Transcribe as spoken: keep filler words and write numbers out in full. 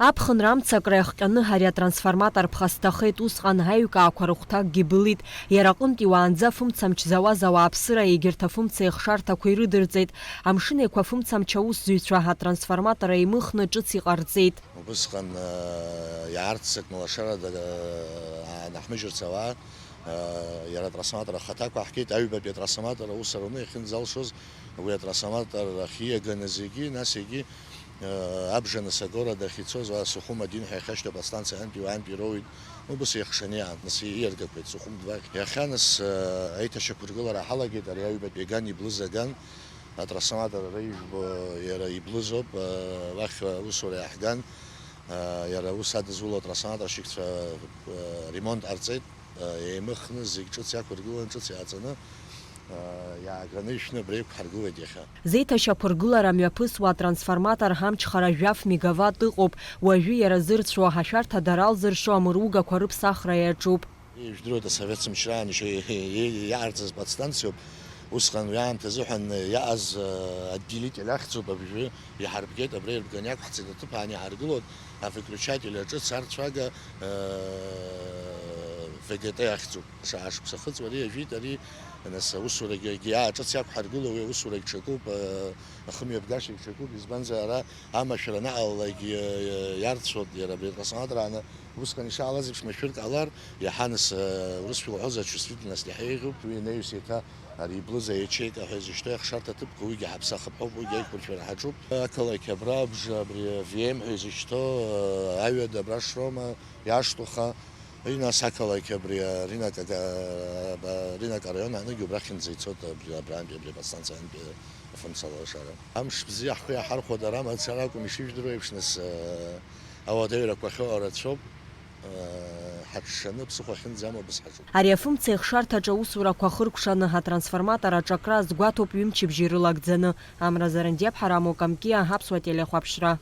Аԥхынра амцакра иахҟьаны ари атрансформатор ԥхасҭахеит, усҟан аҩкаақәа рыхәҭакгьы былит. Иара аҟынтәи уаанӡа фымца мч зауаз ауааԥсыра егьырҭ афымца еихшарҭақәа ирыдырҵеит. Амшын Еиқәа афымца мч аусзуҩцәа атрансформатор еимыхны ҿыц иҟарҵеит. Убысҟан, э, иаарццакны лашарада, э, аанаҳмыжьырц ауаа, э, иара атрансформатор ахаҭа ақәаҳгеит, аҩбатәи атрансформатор аус аруны иахьынӡалшоз, уи атрансформатор ахь ииаганы зегьы, нас егьи, э, абжа насагора дахьицоз, уа Сухум один ҳәа иахьашьҭоу аподстанциа антәи уаантәи роуит, убас еихшаны иаан, нас ииаргақәеит Сухум два ахь. Иахьа нас, э, аиҭашьақәыргылара ҳалагеит, ари аҩбатәи аган иблыз аган, атрансформатор ара ижәбо иара иблызоуп, э, уахь аусура иаҳган, э, иара аус адызуло атрансформаторщикцәа, э, ремонт ҟарҵеит, э, еимыхны зегь ҿыц иақәыргылан, ҿыц иааҵаны, э, иааганы ишәны абра иқәҳаргылеит иахьа. Зеиҭашьақәыргылара мҩаԥысуа атрансформатор ҳамчхара жәаф мегаватт ыҟоуп, уажәы иара зырцәоу, аҳашәарҭа дара алзыршо амыругақәа рыԥсахра иаҿуп. Ижәдыруеит, асовет мчраан ишьа-, иа-, иа-, иаҟарҵаз подстанциоуп. Усҟан уи аамҭазыҳәан иаҟаз, э, отделитель ахьӡуп, абжәы иҳарбгеит, абра ирбганы иақәҳҵеит, аҭыԥ аан иҳаргылоит, авыключатель аҿы царцәага, э, В Г Т ахьӡуп. Ша-, ашықәса хыҵуа ари ажәит, ари, нас, аусурагьы, егьи, аа, ҿыц иақәҳаргыло уи аусурагь ҽакуп, э, ахымҩаԥгашьагь ҽакуп, избанзар, ара амашәыр анаҟалалак, э, иарцәоит, иара абри атрансформатор ааны, усҟан ишаалаз еиԥш машәырк ҟалар, иаҳа нас, э, урысшәа уҳәозар, чувствительность иаҳа еиӷьуп, уи анаҩс еиҭа ари иблыз аячеика ҳәа изышьҭоу иахшарҭа ҭыԥқәа, уигьы ҳаԥсахып ҳәоуп, уигьы аиқәыршәара ҳаҿуп. Ақалақь абра абжа, абри В М ҳәа изышьҭоу, э, аҩада абра Шрома, иаштуха, уи нас ақалақь абри аринак ага-, аринак араион аныгьы убрахьынӡа ицоит, абри абрантәи абри аподстанциантәи афымцалашара. Амш бзиа ҳхы иаҳархәоит, ара мацара акәым, ишыжәдыруа еиԥш, нас, э, ауадаҩрақәа ахьыҟоу рацәоуп, э, ҳаҽшаны ԥсыхәа ахьынӡамоу абас ҳаҿуп. Ари афымца еихшарҭаҿы аусурақәа ахыркәшаны атрансформатор аҿакра азгәаҭоуп ҩымчыбжьа ирылагӡаны. Амра Зарандиаԥҳа, Рамо Камкиа, Аԥсуа телехәаԥшра.